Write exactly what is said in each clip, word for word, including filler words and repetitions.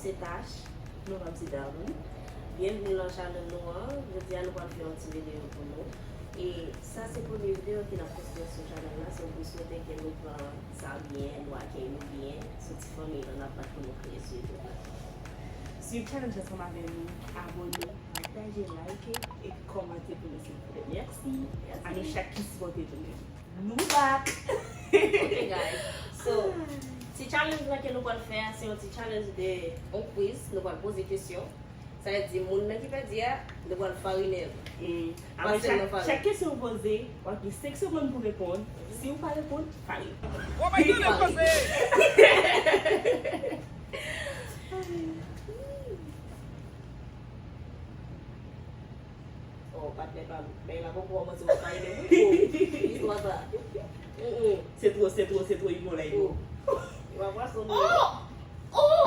Se Tash, nou pa m site avan. Byenvni nan chanèl nou an. Jodi a nou pral fè yon ti videyo pou nou. E sa se premye videyo ke n ap poste sou chanèl la, so m swete ke nou pran sa byen, nou akèy nou byen, sou ti fanmi lan n ap bat pou nou kreye sou YouTube la. Swiv challenge ansanm avè nou, abòne, pataje, like e kòmante pou nou silvouplè. Mèsi. Mèsi. A nou chak ki sipòte nou menm. Nou back. Ok, guys. So, ti challenge lan ke nou pral fè a, se yon ti challenge de yon quiz. Nou pral poze kesyon. Sa vle di, moun nan ki pèdi a, nou pral farinen l. Mm. Apre chak, chak kesyon w poze, w ap gen senk segonn pou reponn. Si w pa reponn, farinen. Farinen. Oh, patnè pa m. Bagay la poko kòmanse, w ap pale de mwen. Istwa sa. Mm, mm. Se two, se two, se two, li bon la, li bon. Ou pa pwason non. Oh! Oh!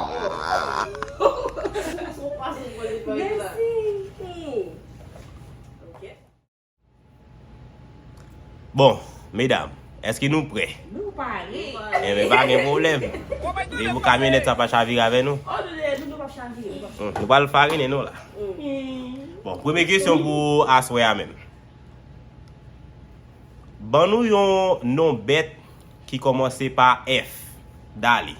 Se yon pwason pou li pale la. Mèsi. Hmm. Ok. Bon, medam, èske nou prè? Nou pare. Enben, pa gen pwoblèm. Depi pou kamyonèt sa pa chavire avè nou. Oh, nou, nou, nou pa chavire, nou pa chavire. Hmm, nou pral farinen nou la. Hmm. Bon, premye kesyon pou aswè a menm. Ban nou yon non bèt ki kòmanse pa F. Dali.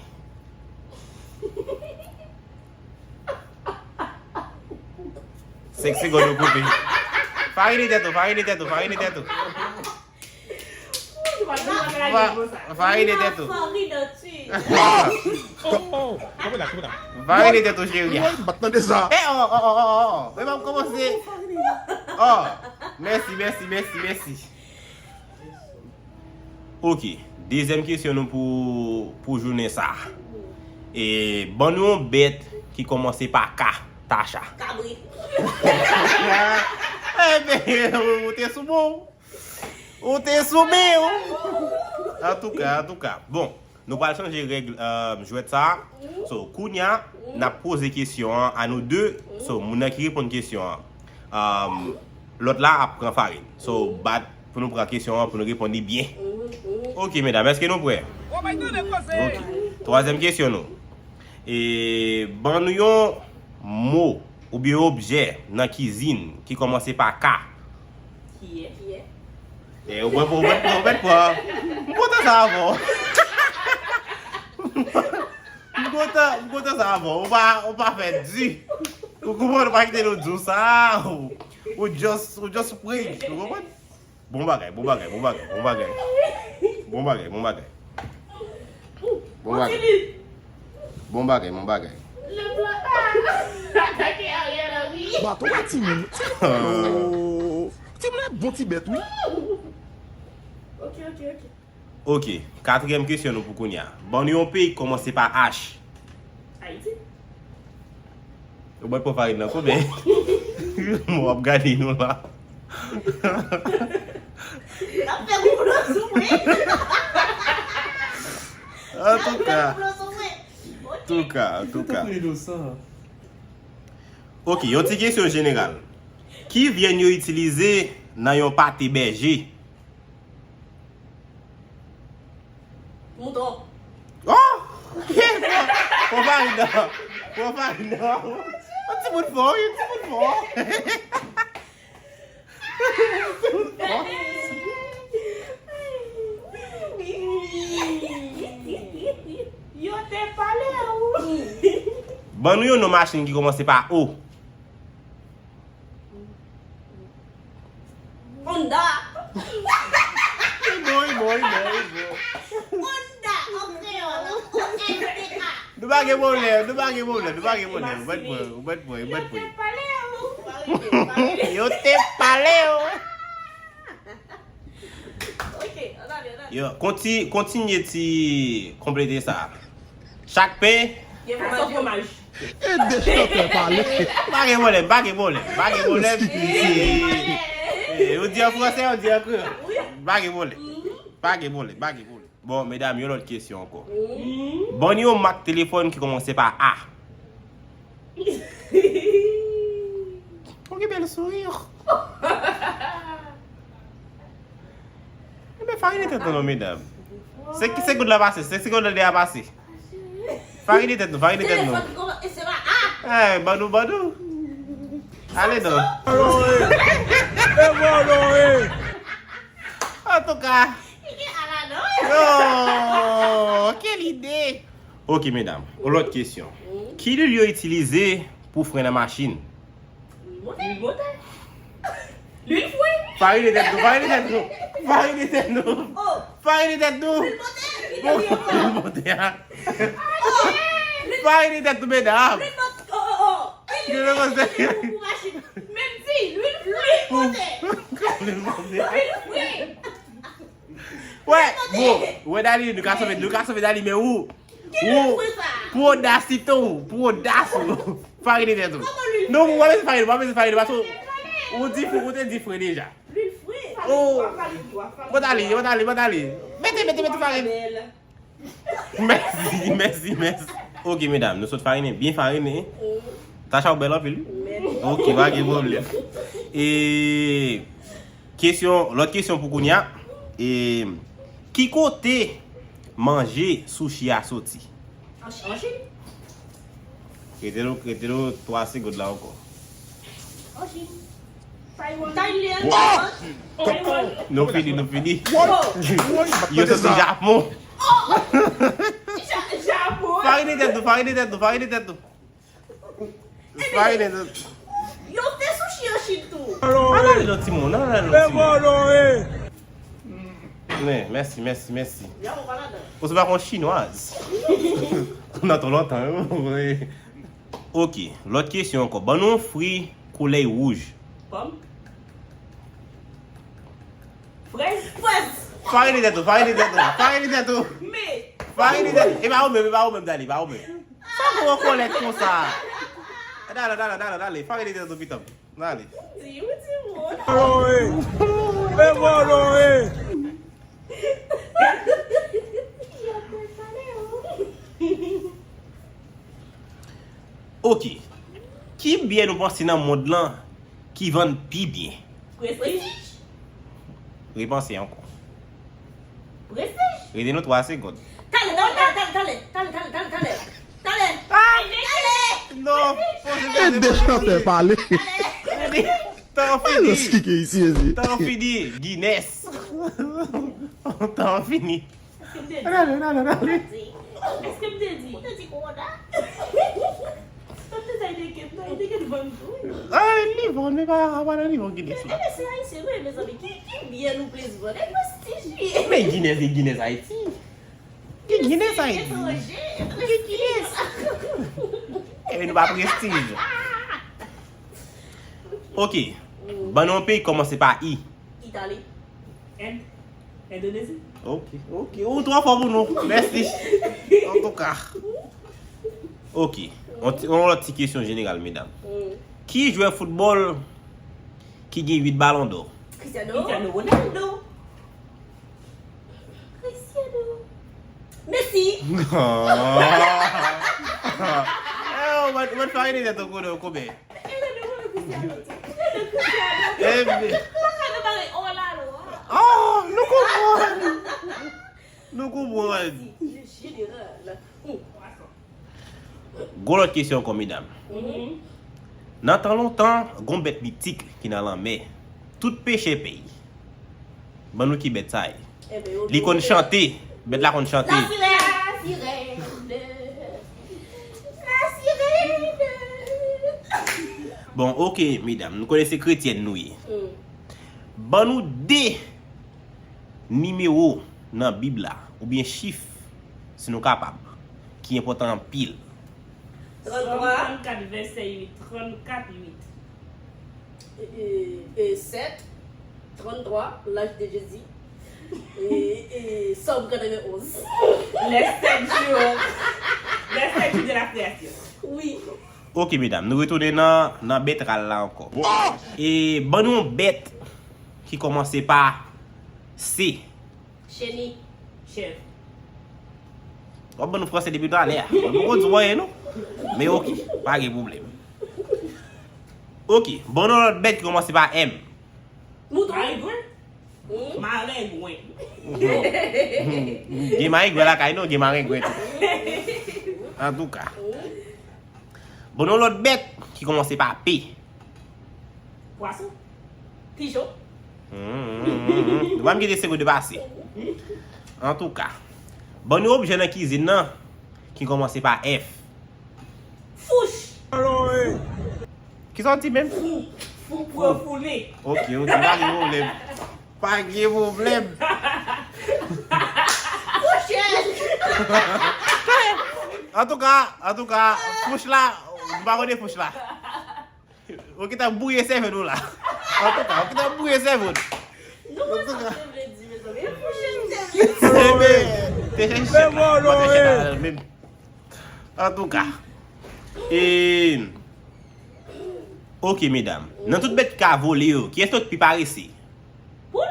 Senk segonn ou koupe. Farine tèt ou, farine tèt ou, farine tèt ou. Fa-, farine tèt ou. Farine tèt ou, cheri. Woy, m pa t tande sa. Eh, oh, oh, oh, oh, oh, oh. Mwen pa kòmanse. Oh, mèsi, mèsi, mèsi, mèsi. Ok, dezyèm kesyon nou pou, pou jounen sa. E, ban nou yon bèt ki kòmanse pa K, Tacha. Kabrit. Enben, ou te sou bon. Ou te sou men, wi. Antouka, antouka. Bon, nou pral chanje règ, euh, jwèt sa a. So, kounya, n ap poze kesyon an a nou de. So, moun nan ki reponn kesyon an, euh, lòt la ap pran farin. So, bat pou nou pran kesyon an, pou nou reponn li byen. Ok, medam, èske nou prè? Ok. Twazyèm kesyon nou. E, ban nou yon mo oubyen objè nan kizin ki kòmanse pa K. Kiyè? Kiyè? E, ou mèt pran, ou mèt pran, ou mèt pran. M kontan sa avan w. M kontan, m kontan sa avan w. Ou pa, ou pa fè di. Ou konprann, ou pa kite nou di w sa. Ou, ou just, ou just pray. Ou konprann? Bon bagay, bon bagay, bon bagay, bon bagay. Bon bagay, bon bagay. Bon bagay. Bon bagay, bon bagay. Bato pa timoun. Timoun. Timoun e bon ti bèt, wi. Ok, ok, ok. Ok, katriyèm kesyon nou pou kounya. Ban nou yon peyi k kòmanse pa H. Ayiti. Ou mèt pran farin nan konbyen? Mwen ap gade nou la. N ap fè konplo sou mwen. Antouka. N ap fè konplo sou mwen. Ok. Antouka, antouka. Ok, yon ti kesyon jeneral. Ki vyann yo itilize nan yon pate bèje? Mouton. Oh! Pran farin nan. Pran farin nan. Yon timoun fò, yon timoun fò. Yon timoun fò. Yo te pale ou. Ban nou yon non machin ki kòmanse pa O. Honda. E bon, e bon, e bon, e bon. Honda, an kreyòl, O N D A. Nou pa gen pwoblèm, nou pa gen pwoblèm, nou pa gen pwoblèm. Ou mèt pran, ou mèt pran, ou mèt pran. Yo te pale ou. Yo te pale ou. Ok, ann ale, ann ale. Yo, konti-, kontinye ti konplete sa. Chak pen. Gen fwomaj. Ede chantè pale. Pa gen pwoblèm, pa gen pwoblèm, pa gen pwoblèm. E, e, ou di an fransè, ou di an kreyòl. Pa gen pwoblèm. Pa gen pwoblèm, pa gen pwoblèm. Bon, medam, yon lòt kesyon ankò. Ban n yon mak telefòn ki kòmanse pa A. Ou gen bèl souri. Enben, farine tèt nou non, medam. Senk segonn la pase, senk segonn la deja pase. Farine tèt nou, farine tèt nou. Telefòn ki kòmanse pa Hey, ban nou, ban nou. Ale non. Antouka. Yo, quelle idée. Ok, medam, yon lòt kesyon. Ki lwil yo itilize pou fren nan machin? Lwil motè. Lwil fre. Farine tèt nou, farine tèt nou, farine tèt nou. Oh. Farine tèt nou. Lwil motè. Bon, lwil motè a. Oh. Farine tèt nou, medam. Lwil motè. Oh, oh, oh. Lwil motè. Pou machin. Menm di, lwil fre. Lwil motè. Lwil motè. Lwil fre. Wè, bon, wè Dali, nou ka sove, nou ka sove Dali, men ou, ou, pou odas li tou, pou odas ou. Farine tèt ou. Non, ou pa bezwen farine, ou pa bezwen farine, paske ou di fre, ou te di fre deja. Lwil fre. Oh. Mwen Dali, mwen Dali, mwen Dali. Mete, mete, mete farine. Mèsi, mèsi, mèsi. Ok, medam, nou sot farine, byen farine. Tacha, ou bèl anpil, wi. Ok, pa gen pwoblèm. E, kesyon, lòt kesyon pou kounye a. E, ki kote manje sushi a soti? An Chine. Rete nou, rete nou twa segond la ankò. An Chine. Taiwan. Taiwan. Taiwan. Nou fini, nou fini. Yo soti Japon. Oh! Ja-, Japon. Farine tèt nou, farine tèt nou, farine tèt nou. Farine tèt nou. Yo fè sushi an Chine tou. Al ale non timoun, al ale non timoun. Men, mèsi, mèsi, mèsi. Ou se pa yon chinwaz. Nan tan lontan, wi. Ok, lòt kesyon ankò. Ban nou yon fwi koulè wouj. Pòm. Frèz. Frèz. Farine tèt ou, farine tèt ou, farine tèt ou. Men. Farine tèt ou. E pa ou menm, e pa ou menm, Dali, e pa ou menm. Sa pou w kòlèt konsa? Dale, dale, dale, dale. Farine tèt ou, pitanm. Dale. Di, ou di moun. Vòlò, e. E vòlò, e. Ok. Ki byè nou panse nan mond lan ki vann pi byen? Prestij. Repanse ankò. Prestij. Rete nou twa segond. Talè, talè, talè. Non. Ede chantè pale. Tan fini. Tan fini. Guinness. Tan fini. Èske m te di? Dale, dale, dale. Èske m te di? Ou te di Corona? Ou te di Heineken, non, Heineken vann tou, wi. Ah, li vann, men pa, pa nan nivo Guinness la. Guinness se ayisyen, wi, mezanmi. Ki, ki byè nou plis vann? E prestij, wi. Men Guinness, e Guinness Ayiti. Ki Guinness Ayiti? Etranje, etranje. Ki Guinness? E nou pa prestij. Ok. Ban nou yon peyi ki kòmanse pa I. Itali. End. Endonezi. Ok, ok. Ou twò fò pou nou. Mèsi. Antouka. Ok. Yon ti, yon lòt ti kesyon jeneral, medam. Mm. Ki jwè foutbòl ki gen uit balon dò? Cristiano. Cristiano Ronaldo. Cristiano. Messi. Eh, ou mèt, ou mèt fè ide tèt ou konnen, ou konnen. Epi. Oh, nou konprann. Nou konprann. Gwo lòt kesyon ankò, medam. Nan tan lontan, gon bèt mitik ki nan lanmè. Tout pechè pèy. Ban nou ki bèt sa ye. Li konn chante. Bèt la konn chante. La sirèn. La sirèn. Bon, ok, medam, nou konnen se kretyèn nou ye. Ban nou de nimewo nan Bib la, oubyen chif, si nou kapab, ki enpòtan anpil. Tranntwa. Sòm trannkat, vèsè uit. Trannkat uit. E, e, e, sèt, tranntwa, l'âge de Jésus. E, e, Sòm katrevenonz. Les sept jours. Les sept jours de la création. Wi. Ok, medam, nou retounen nan, nan bèt ral la ankò. E ban nou yon bèt ki kòmanse pa C. Cheni. Chèv. W ap ban nou franse depi talè a. Mwen poko di w anyen, non. Men ok, pa gen pwoblèm. Ok, ban nou lòt bèt ki kòmanse pa M. Mouton. Marengwen. Hmm? Marengwen. Gen marengwen lakay nou, gen marengwen tou. Antouka. Hmm? Bon, yon lòt bèt ki kòmanse pa P. Pwason. Pijon. Hmm, hmm, hmm, hmm. Nou pa m kite segonn pase. Antouka, ban nou objè nan kizin nan ki kòmanse pa F. Fouch. Kisa w di menm? Fou. Fou, fou, foule. Ok, ok, pa gen pwoblèm. Pa gen pwoblèm. Fouchèt. Antouka, antouka, fouch la, m pa konnen fouch la. Ou gentan bwouye sèvo nou la. Antouka, ou gentan bwouye sèvo nou. Nou pa sa te vle di, mezanmi. E fouchèt te vle di. Ebyen, te chèche la, pa chèche la menm. Antouka. E, ok, medam. Nan tout bèt ki ka vole yo, kiyès ki pi parese? Poul.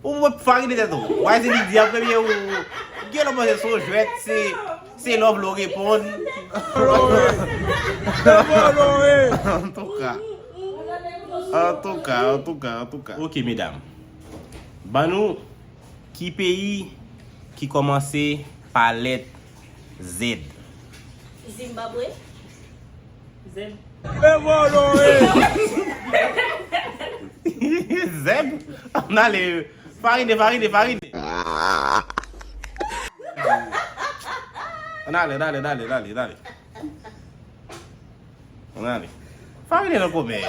Ou mwen farine tèt ou. Wè se li di an premye ou. Gen lòt mwen se sou jwèt, se, se lòv lo reponn. Antouka. Antouka, antouka, antouka. Ok, medam. Ban nou ki peyi ki kòmanse pa lèt Z? Zimbabwe. Zèb. E vòlò, e! Zèb? Ann ale. Farine, farine, farine. Ann ale, ann ale, ann ale, ann ale, ann ale. Ann ale. Farine nan kòmè.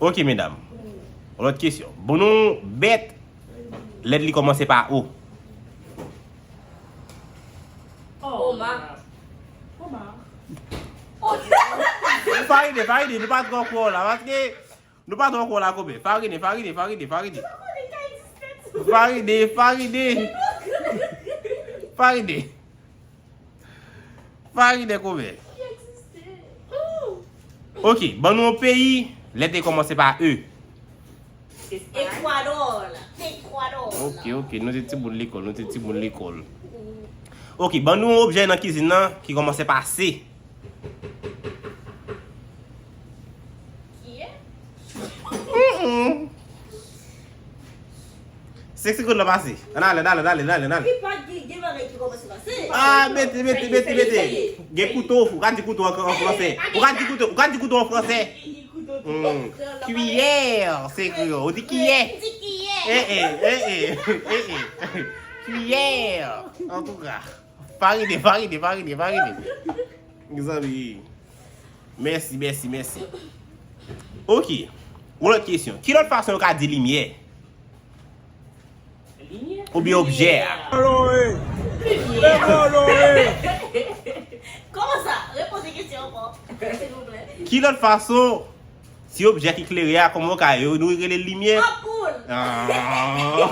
Ok, medam. Yon lòt kesyon. Bon, nou bèt, lèt li kòmanse pa O. Oma. Oma. Farine, farine, nou pa twò kwè w la, paske nou pa twò kwè w la, kòmè. Farine, farine, farine, farine. Farine, farine. Farine. Farine, kòmè. Ok, ban nou yon peyi, lèt li kòmanse pa E. Ekwadò. Ekwadò. Ok, ok, nou se timoun lekòl, nou se timoun lekòl. Ok, ban nou yon objè nan kizin nan ki kòmanse pa C. Kiyè? Mm-mm. Senk segonn nan pase. Ann ale, ann ale, ann ale, ann ale, ann ale. Ki pa gen, gen bagay ki kòmanse pa C. Ah, mete, mete, mete, mete. Gen kouto, ou ka di kouto an, an fransè. Ou ka di kouto, ou ka di kouto an fransè. Hmm. Kiyè, se kreyòl. Ou di kiyè. Di kiyè. Eh, eh, eh, eh, eh, eh. Kiyè. Antouka. Farine, farine, farine, farine. Mezanmi. Mèsi, mèsi, mèsi. Ok. Yon lòt kesyon. Ki lòt fason yo ka di limyè? Oubyen objè a? Kòman sa? Repoze kesyon ankò, silvouplè. Ki lòt fason, si objè ki klere a, kòman yo ka, yo, nou rele limyè? Anpoul. Ah. Limyè,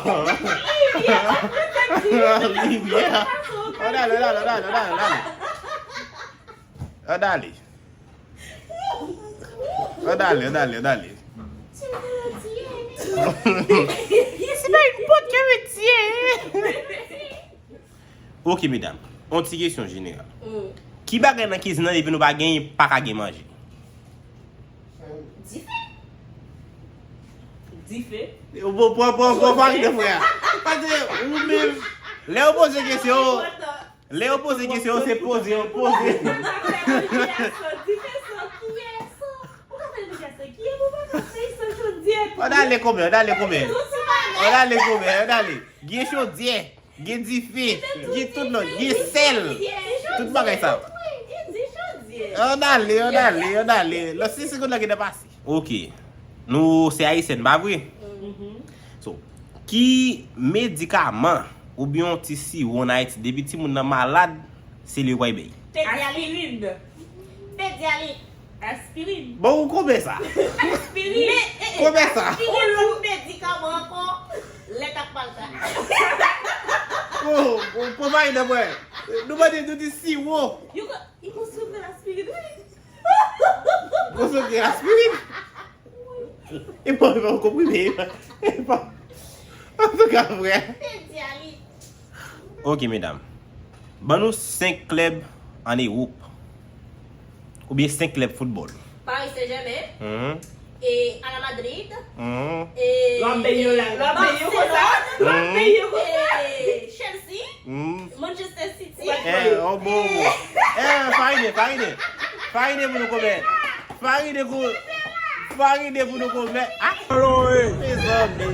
anpoul, sa di. Limyè. Ann ale, ann ale, ann ale, ann ale, ann ale. Ann ale. Ann ale, ann ale, ann ale. Se pa yon pòt ke retire. Ok, medam. Yon ti kesyon jeneral. Mm. Ki bagay nan kizin nan, depi nou pa genyen, pa ka gen manje? Dife. Dife. Bon, pran, pran, pran, pran, frè. Paske ou menm, lè yo poze kesyon, lè yo poze kesyon, se poze, yo poze. Ann ale kòmè, ann ale kòmè. Ann ale kòmè, ann ale. Gen chodyè, gen dife, gen tout lòt, gen sèl. Tout bagay sa. Ann ale, ann ale, ann ale. Lòt senk segonn lan gentan pase. Ok. Nou se Ayisyen, pa vre? Mhm. So, ki medikaman oubyen yon ti siwo ann Ayiti, depi timoun nan malad, se li yo pral bay? Pedialyte. Aspirin. Pedialyte. Aspirin. Bon, ou konbyen sa? Aspirin. Men, eh, eh, konbyen sa? Aspirin, lòt medikaman ankò, lè t ap mal sa. Oh, oh, pwovayda mwen. Nou mande, nou di siwo. Yo ko-, yo konsitre aspirin, wi. Konsitre aspirin. E pa, e pa yon konprime, e pa, e pa. Antouka, frè. Ok, medam. Ban nou senk klèb ann Ewòp. Oubyen senk klèb foutbòl. Paris Saint-Germain. Mhm. E Real Madrid. Mhm. E Barcelone. Mhm. E Chelsea. Manchester City. Eh, oh bon. Eh, Farine, Farine. Farine pou nou komè. Farine pou, Farine pou nou komè. Ah, mezanmi.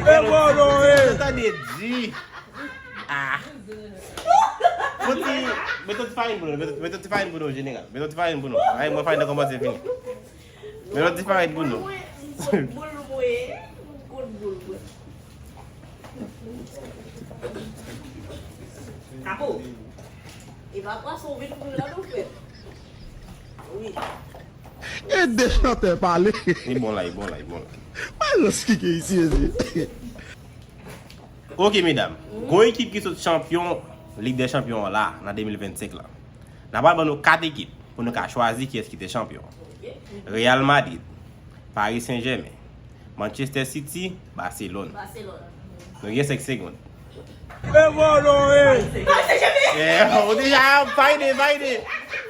Tande di. Ah. Fò ti, met yon ti Farine pou nou, met, met yon ti Farine pou nou, jeneral. Met yon ti Farine pou nou. Ay, mwen Farine nan kòmanse vini. Met yon ti Farine pou nou. Kout boul mwen, kout boul mwen. Kapo. E pa pwason vin pou la nou fè. Wi. E de chantè pale. Li bon la, li bon la, li bon la. Mwen ranskike isi, ezi. Ok, medam. Gon ekip ki sot chanpyon Lig dè Chanpyon an la, nan de mil vennsenk la. N a pral ban nou kat ekip pou nou ka chwazi kiyès ki te chanpyon. Real Madrid, Paris Saint-Germain, Manchester City, Barcelone. Nou gen senk segonn. E vòlò, e! Eh, ou deja, Farine, Farine.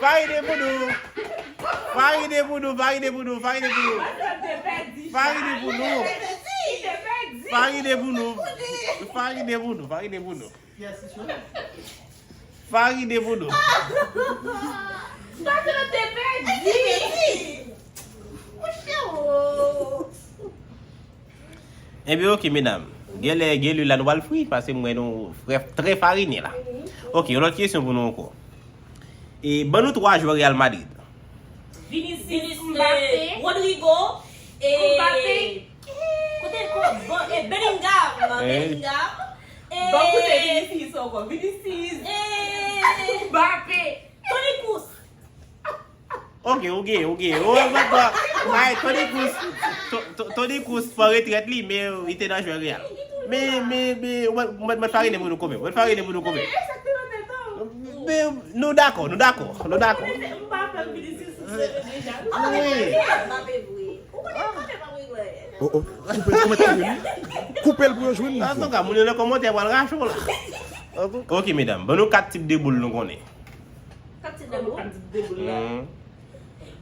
Farine pou nou. Farine pou nou, Farine pou nou, Farine pou nou. Farine pou nou. Farine pou nou. Farine pou nou, Farine pou nou. Farine pou nou. Paske nou te pèdi. Monchè, oh. Ebyen, ok, medam. Genlè, gen lwil la nou pral fri, paske m wè nou frè, trè farine la. Ok, yon lòt kesyon pou nou ankò. E, ban nou twa jwè Real Madrid. Vinicius, Mbappé, Rodrygo, e, Mbappé. Kote, ko-, bon, e, Bellingham, Bellingham. Ban koute Vinicius ankò. Vinicius. Mbappé. Toni Kroos. Ok, ok, ok. Ou wè, mwen, mwen, Toni Kroos. To-, to-, Toni Kroos pran retrèt li, men li te nan jwè Real. Men, men, men, ou mèt, ou mèt, mèt farine pou nou kòmè. Mèt farine pou nou kòmè. Men, nou dakò, nou dakò, nou dakò. Wi. Oh, oh. Koupe, koupe l pou yo jwenn. Koupe l pou yo jwenn. Antouka, moun yo nan kòmantè pral rache w la. Ok, medam, ban nou kat tip de boul nou konnen. Kat tip de boul? Kat tip de boul la.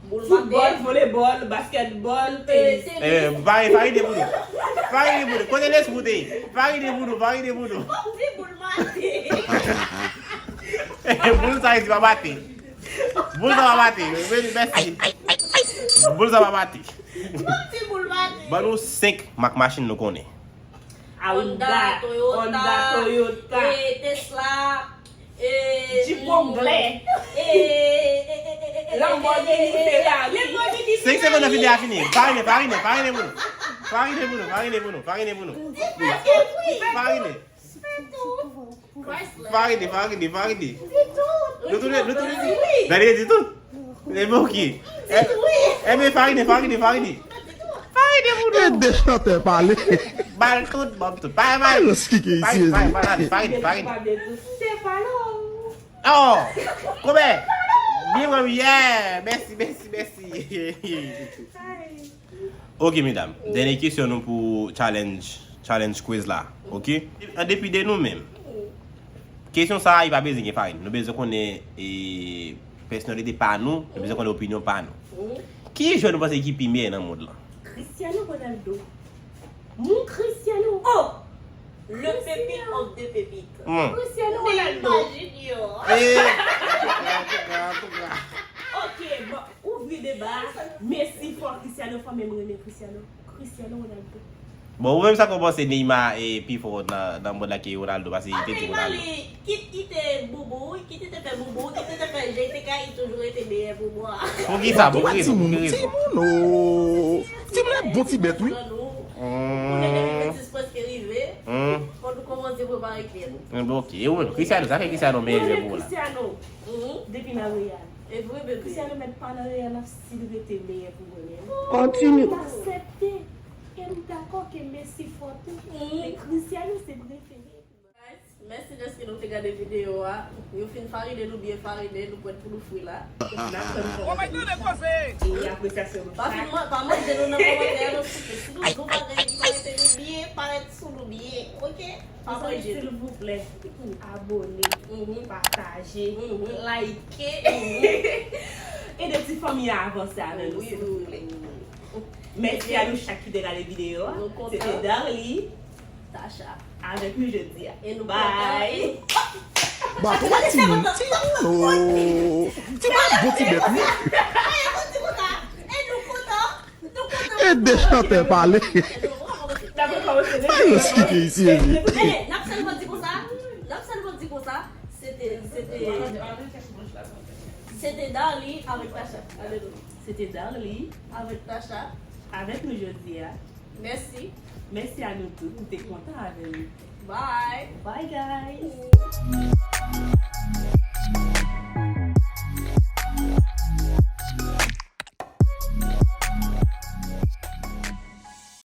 Foutbòl, volebòl, baskètbòl, tenis. Eh, farine, farine pou nou. Farine pou nou. Kote lespri w te ye? Farine pou nou, farine pou nou. Di boul mate. Boul sa, di pa mate. Boul sa pa mate. Mèsi. Boul sa pa mate. Ban nou senk mak machin nou konnen. Honda, Toyota, Tesla, Jeep Wrangler, Lamborghini, Ferrari. Senk segonn nan videyo a fini. Farine, farine, farine pou nou. Farine pou nou, farine pou nou, farine pou nou. Farine. Farine, farine, farine. Nou tounen, nou tounen. Dani di tout. Ebyen, ok. Ebyen, farine, farine, farine. Farine pou nou. E de chantè pale. Ba l tout, ba m tout. Farine, farine, farine. Oh! Kòmè? Byen, mwen, yeah. Mèsi, mèsi, mèsi. Ok, medam. Dènye kesyon nou pou challenge, challenge quiz la. Ok? An depi de nou menm. Kesyon sa a, li pa bezwen gen farine. Nou bezwen konnen, e, pèsonalite pa nou, nou bezwen konnen opinyon pa nou. Ki jwè nou panse ki pi meyè nan mond lan? Cristiano Ronaldo. Mon Cristiano. Oh! Le pépite of the pépite. Cristiano Ronaldo. Neymar Junior. Eh, antouka, antouka, antouka. Ok, bon, ouvri deba. Messi fò, Cristiano fò, men m renmen Cristiano. Cristiano Ronaldo. Bon, ou menm sa k ou panse Neymar e pi fò nan, nan mond la ke Ronaldo, paske li te di Ronaldo. Neymar li, kit li te boubou, kit li te fè boubou, kit li te fè je, li te ka, li toujou rete meyè pou mwen. Poukisa? Pou ki rezon? Pou ki rezon? Timoun, oh. Timoun bon ti bèt, wi. Konnen depi Betis prèske rive, fò nou kòmanse prepare kè nou. Ok, e ou menm, Cristiano, sa fè Cristiano meyè jwè pou ou la? Cristiano, depi nan Real. E vre, bebe. Cristiano mèt pa nan Real, l ap still rete meyè pou mwen menm. Kontinye. M aksepte. E m dakò ke Messi fò tou, men Cristiano se prefere. Guys, mèsi dèske nou te gade videyo a. Nou fin farine, nou byen farine, nou prèt pou nou fri la. N ap tann kòmantè nou. E apresyasyon nou. Pa fin man-, pa manje nou nan kòmantè a, non, souple. Si nou di yon bagay ki pa rete nou byen, parèt sou nou byen, ok? Pa manje nou. Silvouplè, abone, pataje, like. Ede ti fanmi a avanse avè nou, silvouplè. Mèsi a nou chak ki te gade videyo a. Se te Darly, Tasha, avèk nou jodi a. E nou kontan. Bye. Baton pa timoun, timoun, oh. Timoun bon ti bèt, wi. E de chantè pale. Sa yo site isi, ezi. N ap sèlman di konsa, n ap sèlman di konsa, se te, se te, se te Darly avèk Tasha. Se te Darly avèk Tasha avèk nou jodi a. Mèsi. Mèsi a nou tout. Nou te kontan avè nou. Bye. Bye, guys.